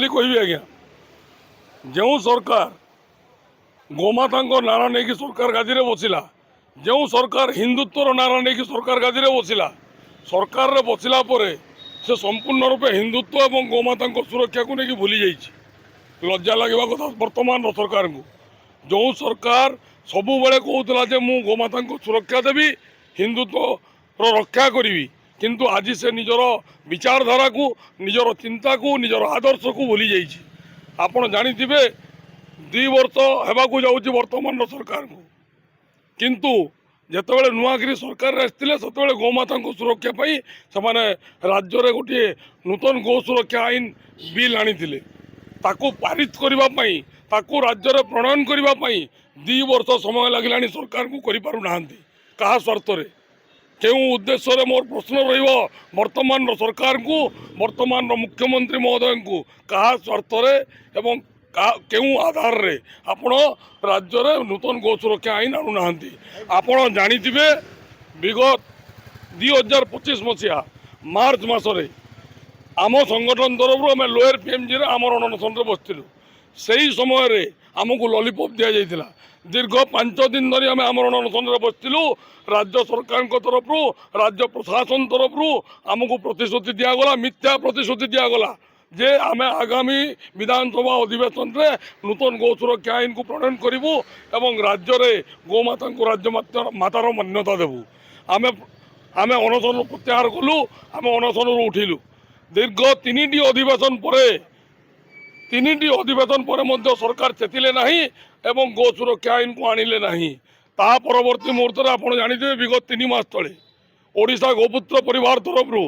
ଖାଲି କହିବି ଆଜ୍ଞା, ଯେଉଁ ସରକାର ଗୋମାତାଙ୍କ ନାରା ନେଇକି ସରକାର ଗାଦିରେ ବସିଲା, ଯେଉଁ ସରକାର ହିନ୍ଦୁତ୍ୱର ନାରା ନେଇକି ସରକାର ଗାଦିରେ ବସିଲା, ସରକାରରେ ବସିଲା ପରେ ସେ ସମ୍ପୂର୍ଣ୍ଣ ରୂପେ ହିନ୍ଦୁତ୍ୱ ଏବଂ ଗୋମାତାଙ୍କ ସୁରକ୍ଷାକୁ ନେଇକି ଭୁଲି ଯାଇଛି। ଲଜ୍ଜା ଲାଗିବା କଥା ବର୍ତ୍ତମାନର ସରକାରଙ୍କୁ। ଯେଉଁ ସରକାର ସବୁବେଳେ କହୁଥିଲା ଯେ ମୁଁ ଗୋମାତାଙ୍କୁ ସୁରକ୍ଷା ଦେବି, ହିନ୍ଦୁତ୍ୱର ରକ୍ଷା କରିବି, କିନ୍ତୁ ଆଜି ସେ ନିଜର ବିଚାରଧାରାକୁ, ନିଜର ଚିନ୍ତାକୁ, ନିଜର ଆଦର୍ଶକୁ ଭୁଲି ଯାଇଛି। ଆପଣ ଜାଣିଥିବେ, 2 ବର୍ଷ ହେବାକୁ ଯାଉଛି ବର୍ତ୍ତମାନର ସରକାରଙ୍କୁ। କିନ୍ତୁ ଯେତେବେଳେ ନୂଆକିରି ସରକାରରେ ଆସିଥିଲେ, ସେତେବେଳେ ଗୋମାତାଙ୍କ ସୁରକ୍ଷା ପାଇଁ ସେମାନେ ରାଜ୍ୟରେ ଗୋଟିଏ ନୂତନ ଗୋ ସୁରକ୍ଷା ଆଇନ ବିଲ୍ ଆଣିଥିଲେ। ତାକୁ ପାରିତ କରିବା ପାଇଁ, ତାକୁ ରାଜ୍ୟରେ ପ୍ରଣୟନ କରିବା ପାଇଁ 2 ବର୍ଷ ସମୟ ଲାଗିଲାଣି ସରକାରଙ୍କୁ, କରିପାରୁନାହାନ୍ତି। କାହା ସ୍ୱାର୍ଥରେ, କେଉଁ ଉଦ୍ଦେଶ୍ୟରେ? ମୋର ପ୍ରଶ୍ନ ରହିବ ବର୍ତ୍ତମାନର ସରକାରଙ୍କୁ, ବର୍ତ୍ତମାନର ମୁଖ୍ୟମନ୍ତ୍ରୀ ମହୋଦୟଙ୍କୁ, କାହା ସ୍ୱାର୍ଥରେ ଏବଂ କେଉଁ ଆଧାରରେ ଆପଣ ରାଜ୍ୟରେ ନୂତନ ଗୋ ସୁରକ୍ଷା ଆଇନ ଆଣୁନାହାନ୍ତି? ଆପଣ ଜାଣିଥିବେ, ବିଗତ 2025 ମସିହା ମାର୍ଚ୍ଚ ମାସରେ ଆମ ସଂଗଠନ ତରଫରୁ ଆମେ ଲୋୟର ପିଏମ୍ଜିରେ ଆମର ଅନଶନରେ ବସିଥିଲୁ। ସେହି ସମୟରେ ଆମକୁ ଲଲିପପ୍ ଦିଆଯାଇଥିଲା। ଦୀର୍ଘ 5 ଦିନ ଧରି ଆମେ ଆମର ଅନଶନରେ ବସିଥିଲୁ। ରାଜ୍ୟ ସରକାରଙ୍କ ତରଫରୁ, ରାଜ୍ୟ ପ୍ରଶାସନ ତରଫରୁ ଆମକୁ ପ୍ରତିଶ୍ରୁତି ଦିଆଗଲା, ମିଥ୍ୟା ପ୍ରତିଶ୍ରୁତି ଦିଆଗଲା ଯେ ଆମେ ଆଗାମୀ ବିଧାନସଭା ଅଧିବେଶନରେ ନୂତନ ଗୋ ସୁରକ୍ଷା ଆଇନକୁ ପ୍ରଣୟନ କରିବୁ ଏବଂ ରାଜ୍ୟରେ ଗୋମାତାଙ୍କୁ ରାଜ୍ୟ ମାତାର ମାନ୍ୟତା ଦେବୁ। ଆମେ ଅନଶନ ପ୍ରତ୍ୟାହାର କଲୁ, ଆମେ ଅନଶନରୁ ଉଠିଲୁ। ଦୀର୍ଘ ତିନିଟି ଅଧିବେଶନ ପରେ, ତିନିଟି ଅଧିବେଶନ ପରେ ମଧ୍ୟ ସରକାର ଚେତିଲେ ନାହିଁ ଏବଂ ଗୋ ସୁରକ୍ଷା ଆଇନକୁ ଆଣିଲେ ନାହିଁ। ତା ପରବର୍ତ୍ତୀ ମୁହୂର୍ତ୍ତରେ ଆପଣ ଜାଣିଥିବେ, ବିଗତ 3 ମାସ ତଳେ ଓଡ଼ିଶା ଗୋପୁତ୍ର ପରିବାର ତରଫରୁ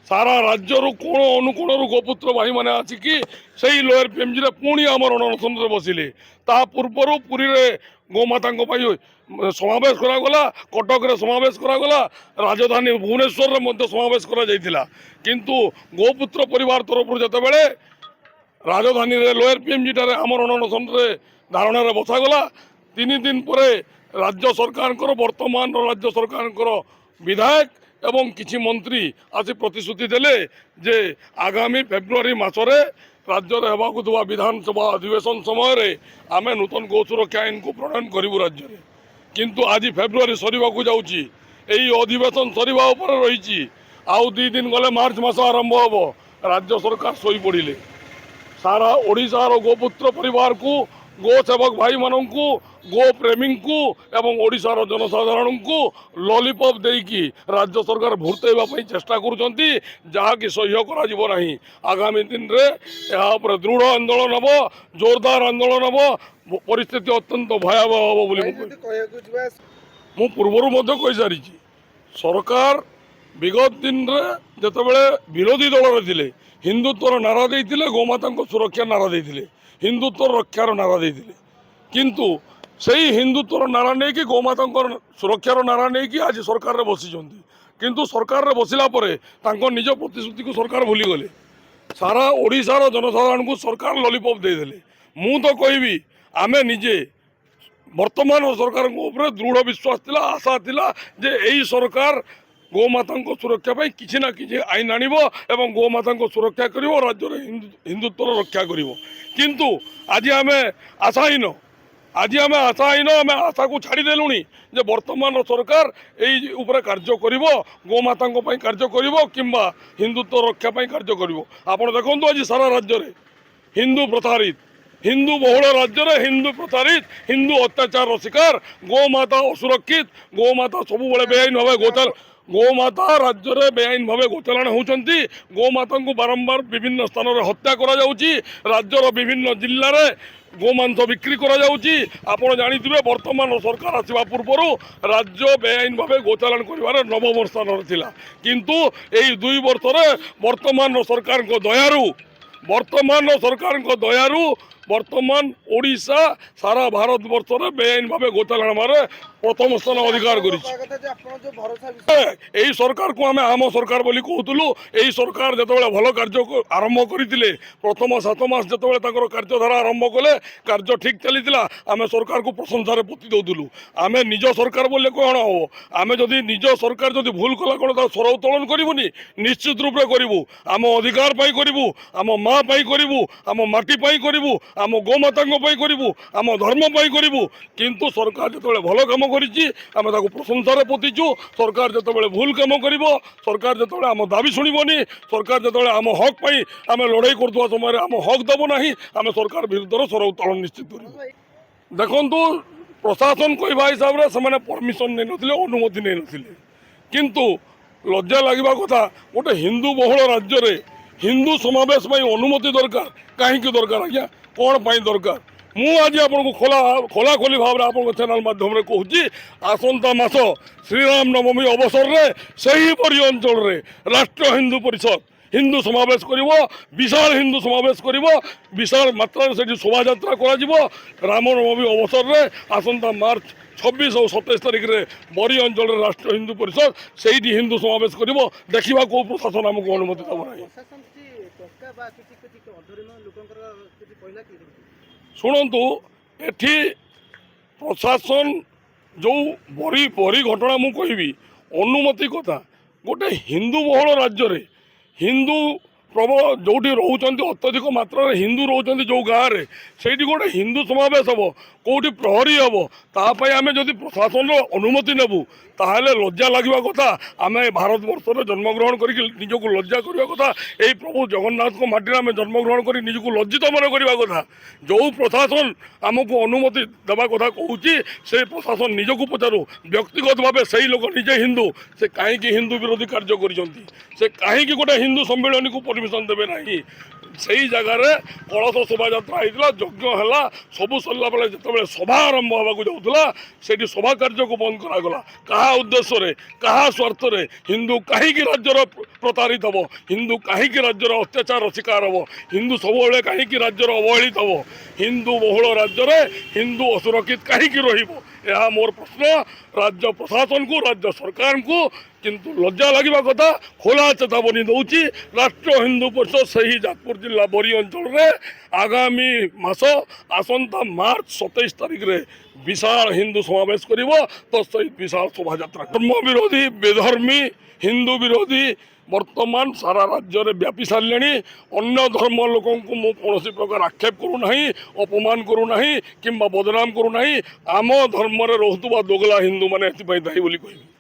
ସାରା ରାଜ୍ୟରୁ କୋଣ ଅନୁକୋଣରୁ ଗୋପୁତ୍ର ଭାଇମାନେ ଆସିକି ସେଇ ଲୋୟର ପିଏମ୍ଜିରେ ପୁଣି ଆମର ଅନଶନରେ ବସିଲେ। ତା ପୂର୍ବରୁ ପୁରୀରେ ଗୋମାତାଙ୍କ ପାଇଁ ସମାବେଶ କରାଗଲା, କଟକରେ ସମାବେଶ କରାଗଲା, ରାଜଧାନୀ ଭୁବନେଶ୍ୱରରେ ମଧ୍ୟ ସମାବେଶ କରାଯାଇଥିଲା। କିନ୍ତୁ ଗୋପୁତ୍ର ପରିବାର ତରଫରୁ ଯେତେବେଳେ ରାଜଧାନୀରେ ଲୋୟର ପିଏମ୍ଜିଠାରେ ଆମର ଅନଶନରେ ଧାରଣାରେ ବସାଗଲା, 3 ଦିନ ପରେ ରାଜ୍ୟ ସରକାରଙ୍କର, ବର୍ତ୍ତମାନର ରାଜ୍ୟ ସରକାରଙ୍କର ବିଧାୟକ ଏବଂ କିଛି ମନ୍ତ୍ରୀ ଆସି ପ୍ରତିଶ୍ରୁତି ଦେଲେ ଯେ ଆଗାମୀ ଫେବୃଆରୀ ମାସରେ ରାଜ୍ୟରେ ହେବାକୁ ଥିବା ବିଧାନସଭା ଅଧିବେଶନ ସମୟରେ ଆମେ ନୂତନ ଗୋ ସୁରକ୍ଷା ଆଇନକୁ ପ୍ରଣୟନ କରିବୁ ରାଜ୍ୟରେ। କିନ୍ତୁ ଆଜି ଫେବୃଆରୀ ସରିବାକୁ ଯାଉଛି, ଏହି ଅଧିବେଶନ ସରିବା ଉପରେ ରହିଛି, ଆଉ 2 ଦିନ ଗଲେ ମାର୍ଚ୍ଚ ମାସ ଆରମ୍ଭ ହେବ। ରାଜ୍ୟ ସରକାର ଶୋଇପଡ଼ିଲେ। ସାରା ଓଡ଼ିଶାର ଗୋପୁତ୍ର ପରିବାରକୁ, ଗୋ ସେବକ ଭାଇମାନଙ୍କୁ, ଗୋ ପ୍ରେମୀଙ୍କୁ ଏବଂ ଓଡ଼ିଶାର ଜନସାଧାରଣଙ୍କୁ ଲଲିପପ୍ ଦେଇକି ରାଜ୍ୟ ସରକାର ଭୁର୍ତେଇବା ପାଇଁ ଚେଷ୍ଟା କରୁଛନ୍ତି, ଯାହାକି ସହ୍ୟ କରାଯିବ ନାହିଁ। ଆଗାମୀ ଦିନରେ ଏହା ଉପରେ ଦୃଢ଼ ଆନ୍ଦୋଳନ ହେବ, ଜୋରଦାର ଆନ୍ଦୋଳନ ହେବ। ପରିସ୍ଥିତି ଅତ୍ୟନ୍ତ ଭୟାବହ ହେବ ବୋଲି ମୁଁ ଭାଇ, କହିବି। ଯଦି କହିବାକୁ ଯିବା ମୁଁ ପୂର୍ବରୁ ମଧ୍ୟ କହିସାରିଛି, ସରକାର ବିଗତ ଦିନରେ ଯେତେବେଳେ ବିରୋଧୀ ଦଳରେ ଥିଲେ, ହିନ୍ଦୁତ୍ୱର ନାରା ଦେଇଥିଲେ, ଗୋମାତାଙ୍କ ସୁରକ୍ଷା ନାରା ଦେଇଥିଲେ, ହିନ୍ଦୁତ୍ୱର ରକ୍ଷାର ନାରା ଦେଇଥିଲେ। କିନ୍ତୁ ସେଇ ହିନ୍ଦୁତ୍ୱର ନାରା ନେଇକି, ଗୋମାତାଙ୍କର ସୁରକ୍ଷାର ନାରା ନେଇକି ଆଜି ସରକାରରେ ବସିଛନ୍ତି। କିନ୍ତୁ ସରକାରରେ ବସିଲା ପରେ ତାଙ୍କ ନିଜ ପ୍ରତିଶ୍ରୁତିକୁ ସରକାର ଭୁଲିଗଲେ। ସାରା ଓଡ଼ିଶାର ଜନସାଧାରଣଙ୍କୁ ସରକାର ଲଲିପପ୍ ଦେଇଦେଲେ। ମୁଁ ତ କହିବି, ଆମେ ନିଜେ ବର୍ତ୍ତମାନ ସରକାରଙ୍କ ଉପରେ ଦୃଢ଼ ବିଶ୍ୱାସ ଥିଲା, ଆଶା ଥିଲା ଯେ ଏଇ ସରକାର ଗୋମାତାଙ୍କ ସୁରକ୍ଷା ପାଇଁ କିଛି ନା କିଛି ଆଇନ ଆଣିବ ଏବଂ ଗୋମାତାଙ୍କ ସୁରକ୍ଷା କରିବ, ରାଜ୍ୟରେ ହିନ୍ଦୁତ୍ୱର ରକ୍ଷା କରିବ। କିନ୍ତୁ ଆଜି ଆମେ ଆଶାହୀନ। ଆଜି ଆମେ ଆଶାହୀନ। ଆମେ ଆଶାକୁ ଛାଡ଼ିଦେଲୁଣି ଯେ ବର୍ତ୍ତମାନର ସରକାର ଏଇ ଉପରେ କାର୍ଯ୍ୟ କରିବ, ଗୋମାତାଙ୍କ ପାଇଁ କାର୍ଯ୍ୟ କରିବ କିମ୍ବା ହିନ୍ଦୁତ୍ୱ ରକ୍ଷା ପାଇଁ କାର୍ଯ୍ୟ କରିବ। ଆପଣ ଦେଖନ୍ତୁ, ଆଜି ସାରା ରାଜ୍ୟରେ ହିନ୍ଦୁ ପ୍ରତାରିତ, ହିନ୍ଦୁ ବହୁଳ ରାଜ୍ୟରେ ହିନ୍ଦୁ ପ୍ରତାରିତ, ହିନ୍ଦୁ ଅତ୍ୟାଚାରର ଶିକାର, ଗୋମାତା ଅସୁରକ୍ଷିତ, ଗୋମାତା ସବୁବେଳେ ବେଆଇନ ଭାବେ ଗୋମାତା ରାଜ୍ୟରେ ବେଆଇନ ଭାବେ ଗୋଚାଲାଣ ହେଉଛନ୍ତି। ଗୋମାତାଙ୍କୁ ବାରମ୍ବାର ବିଭିନ୍ନ ସ୍ଥାନରେ ହତ୍ୟା କରାଯାଉଛି। ରାଜ୍ୟର ବିଭିନ୍ନ ଜିଲ୍ଲାରେ ଗୋମାଂସ ବିକ୍ରି କରାଯାଉଛି। ଆପଣ ଜାଣିଥିବେ, ବର୍ତ୍ତମାନ ସରକାର ଆସିବା ପୂର୍ବରୁ ରାଜ୍ୟ ବେଆଇନ ଭାବେ ଗୋଚାଲାଣ କରିବାରେ ନବମ ସ୍ଥାନରେ ଥିଲା। କିନ୍ତୁ ଏଇ 2 ବର୍ଷରେ ବର୍ତ୍ତମାନର ସରକାରଙ୍କ ଦୟାରୁ, ବର୍ତ୍ତମାନର ସରକାରଙ୍କ ଦୟାରୁ ବର୍ତ୍ତମାନ ଓଡ଼ିଶା ସାରା ଭାରତବର୍ଷରେ ବେଆଇନ ଭାବେ ଗୋଚାଲାଣ ଭାବରେ ପ୍ରଥମ ସ୍ଥାନ ଅଧିକାର କରିଛି। କହିବା କଥା ଯେ ଆପଣ ଯୋଉ ଭରସା ଏଇ ସରକାରକୁ ଆମେ ଆମ ସରକାର ବୋଲି କହୁଥିଲୁ। ଏଇ ସରକାର ଯେତେବେଳେ ଭଲ କାର୍ଯ୍ୟ ଆରମ୍ଭ କରିଥିଲେ, ପ୍ରଥମ 7 ମାସ ଯେତେବେଳେ ତାଙ୍କର କାର୍ଯ୍ୟଧାରା ଆରମ୍ଭ କଲେ, କାର୍ଯ୍ୟ ଠିକ୍ ଚାଲିଥିଲା, ଆମେ ସରକାରକୁ ପ୍ରଶଂସାରେ ପୋତି ଦେଉଥିଲୁ। ଆମେ ନିଜ ସରକାର ବୋଲେ କ'ଣ ହେବ? ଆମେ ଯଦି ନିଜ ସରକାର ଯଦି ଭୁଲ କଲା, କ'ଣ ତା ସ୍ୱର ଉତ୍ତୋଳନ କରିବୁନି? ନିଶ୍ଚିତ ରୂପରେ କରିବୁ। ଆମ ଅଧିକାର ପାଇଁ କରିବୁ, ଆମ ମା ପାଇଁ କରିବୁ, ଆମ ମାଟି ପାଇଁ କରିବୁ, ଆମ ଗୋମାତାଙ୍କ ପାଇଁ କରିବୁ, ଆମ ଧର୍ମ ପାଇଁ କରିବୁ। କିନ୍ତୁ ସରକାର ଯେତେବେଳେ ଭଲ କାମ କରିଛି, ଆମେ ତାକୁ ପ୍ରଶଂସାରେ ପୋତିଛୁ। ସରକାର ଯେତେବେଳେ ଭୁଲ କାମ କରିବ, ସରକାର ଯେତେବେଳେ ଆମ ଦାବି ଶୁଣିବନି, ସରକାର ଯେତେବେଳେ ଆମ ହକ୍ ପାଇଁ ଆମେ ଲଢ଼େଇ କରୁଥିବା ସମୟରେ ଆମ ହକ୍ ଦେବ ନାହିଁ, ଆମେ ସରକାର ବିରୁଦ୍ଧରେ ସ୍ୱର ଉତ୍ତୋଳନ ନିଶ୍ଚିତ କରିବୁ। ଦେଖନ୍ତୁ, ପ୍ରଶାସନ କହିବା ହିସାବରେ ସେମାନେ ପରମିସନ୍ ନେଇନଥିଲେ, ଅନୁମତି ନେଇନଥିଲେ। କିନ୍ତୁ ଲଜ୍ଜା ଲାଗିବା କଥା, ଗୋଟେ ହିନ୍ଦୁ ବହୁଳ ରାଜ୍ୟରେ ହିନ୍ଦୁ ସମାବେଶ ପାଇଁ ଅନୁମତି ଦରକାର। କାହିଁକି ଦରକାର ଆଜ୍ଞା? କ'ଣ ପାଇଁ ଦରକାର? ମୁଁ ଆଜି ଆପଣଙ୍କୁ ଖୋଲାଖୋଲି ଭାବରେ ଆପଣଙ୍କ ଚ୍ୟାନେଲ ମାଧ୍ୟମରେ କହୁଛି, ଆସନ୍ତା ମାସ ଶ୍ରୀରାମ ନବମୀ ଅବସରରେ ସେହିପରି ଅଞ୍ଚଳରେ ରାଷ୍ଟ୍ରୀୟ ହିନ୍ଦୁ ପରିଷଦ ହିନ୍ଦୁ ସମାବେଶ କରିବ, ବିଶାଳ ହିନ୍ଦୁ ସମାବେଶ କରିବ। ବିଶାଳ ମାତ୍ରାରେ ସେଠି ଶୋଭାଯାତ୍ରା କରାଯିବ। ରାମନବମୀ ଅବସରରେ ଆସନ୍ତା ମାର୍ଚ୍ଚ 26 ଆଉ 27 ତାରିଖରେ ବରି ଅଞ୍ଚଳରେ ରାଷ୍ଟ୍ରୀୟ ହିନ୍ଦୁ ପରିଷଦ ସେଇଠି ହିନ୍ଦୁ ସମାବେଶ କରିବ। ଦେଖିବା କେଉଁ ପ୍ରଶାସନ ଆମକୁ ଅନୁମତି ଦେବ ନାହିଁ। ପ୍ରଶାସନ କିଛି ଟଙ୍କା ବା କିଛି କିଛି ଅଧର୍ମ ଲୋକଙ୍କର କିଛି କହିଲା କି? ଶୁଣନ୍ତୁ, ଏଠି ପ୍ରଶାସନ ଯେଉଁ ବରି ବରି ଘଟଣା ମୁଁ କହିବି, ଅନୁମତି କଥା, ଗୋଟେ ହିନ୍ଦୁ ବହୁଳ ରାଜ୍ୟରେ ହିନ୍ଦୁ ପ୍ରବଳ ଯେଉଁଠି ରହୁଛନ୍ତି, ଅତ୍ୟଧିକ ମାତ୍ରାରେ ହିନ୍ଦୁ ରହୁଛନ୍ତି ଯେଉଁ ଗାଁରେ, ସେଇଠି ଗୋଟେ ହିନ୍ଦୁ ସମାବେଶ ହେବ, କେଉଁଠି ପ୍ରହରୀ ହେବ, ତା ପାଇଁ ଆମେ ଯଦି ପ୍ରଶାସନର ଅନୁମତି ନେବୁ, ତାହେଲେ ଲଜ୍ଜା ଲାଗିବା କଥା। ଆମେ ଭାରତବର୍ଷରେ ଜନ୍ମଗ୍ରହଣ କରିକି ନିଜକୁ ଲଜ୍ଜା କରିବା କଥା। ଏଇ ପ୍ରଭୁ ଜଗନ୍ନାଥଙ୍କ ମାଟିରେ ଆମେ ଜନ୍ମଗ୍ରହଣ କରି ନିଜକୁ ଲଜ୍ଜିତ ମନେ କରିବା କଥା। ଯେଉଁ ପ୍ରଶାସନ ଆମକୁ ଅନୁମତି ଦେବା କଥା କହୁଛି, ସେ ପ୍ରଶାସନ ନିଜକୁ ପଚାରୁ, ବ୍ୟକ୍ତିଗତ ଭାବେ ସେଇ ଲୋକ ନିଜେ ହିନ୍ଦୁ, ସେ କାହିଁକି ହିନ୍ଦୁ ବିରୋଧୀ କାର୍ଯ୍ୟ କରିଛନ୍ତି? ସେ କାହିଁକି ଗୋଟେ ହିନ୍ଦୁ ସମ୍ମିଳନୀକୁ ପରମିସନ୍ ଦେବେ ନାହିଁ? ସେଇ ଜାଗାରେ କଳସ ଶୋଭାଯାତ୍ରା ହେଇଥିଲା, ଯଜ୍ଞ ହେଲା, ସବୁ ସରିଲା ବେଳେ ଯେତେବେଳେ ସଭା ଆରମ୍ଭ ହେବାକୁ ଯାଉଥିଲା, ସେଇଠି ସଭା କାର୍ଯ୍ୟକୁ ବନ୍ଦ କରାଗଲା। କାହା ଉଦ୍ଦେଶ୍ୟରେ, କାହା ସ୍ୱାର୍ଥରେ? ହିନ୍ଦୁ କାହିଁକି ରାଜ୍ୟର ପ୍ରତାରିତ ହେବ? ହିନ୍ଦୁ କାହିଁକି ରାଜ୍ୟର ଅତ୍ୟାଚାରର ଶିକାର ହେବ? ହିନ୍ଦୁ ସବୁବେଳେ କାହିଁକି ରାଜ୍ୟର ଅବହେଳିତ ହେବ? ହିନ୍ଦୁ ବହୁଳ ରାଜ୍ୟରେ ହିନ୍ଦୁ ଅସୁରକ୍ଷିତ କାହିଁକି ରହିବ? ଏହା ମୋର ପ୍ରଶ୍ନ ରାଜ୍ୟ ପ୍ରଶାସନକୁ, ରାଜ୍ୟ ସରକାରଙ୍କୁ। କିନ୍ତୁ ଲଜ୍ଜା ଲାଗିବା କଥା। ଖୋଲା ଚେତାବନୀ ଦେଉଛି, ରାଷ୍ଟ୍ରୀୟ ହିନ୍ଦୁ ପରିଷଦ ସେହି ଯାଜପୁର ଜିଲ୍ଲା ବରି ଅଞ୍ଚଳରେ ଆଗାମୀ ମାସ ଆସନ୍ତା ମାର୍ଚ୍ଚ 27 ତାରିଖରେ ବିଶାଳ ହିନ୍ଦୁ ସମାବେଶ କରିବ, ତ ସେଇ ବିଶାଳ ଶୋଭାଯାତ୍ରା। ଧର୍ମ ବିରୋଧୀ, ବେଧର୍ମୀ, ହିନ୍ଦୁ ବିରୋଧୀ ବର୍ତ୍ତମାନ ସାରା ରାଜ୍ୟରେ ବ୍ୟାପି ସାରିଲେଣି। ଅନ୍ୟ ଧର୍ମ ଲୋକଙ୍କୁ ମୁଁ କୌଣସି ପ୍ରକାର ଆକ୍ଷେପ କରୁନାହିଁ, ଅପମାନ କରୁନାହିଁ କିମ୍ବା ବଦନାମ କରୁନାହିଁ। ଆମ ଧର୍ମରେ ରହୁଥିବା ଦୋଗଲା ହିନ୍ଦୁମାନେ ଏଥିପାଇଁ ଦାୟୀ ବୋଲି କହିବି।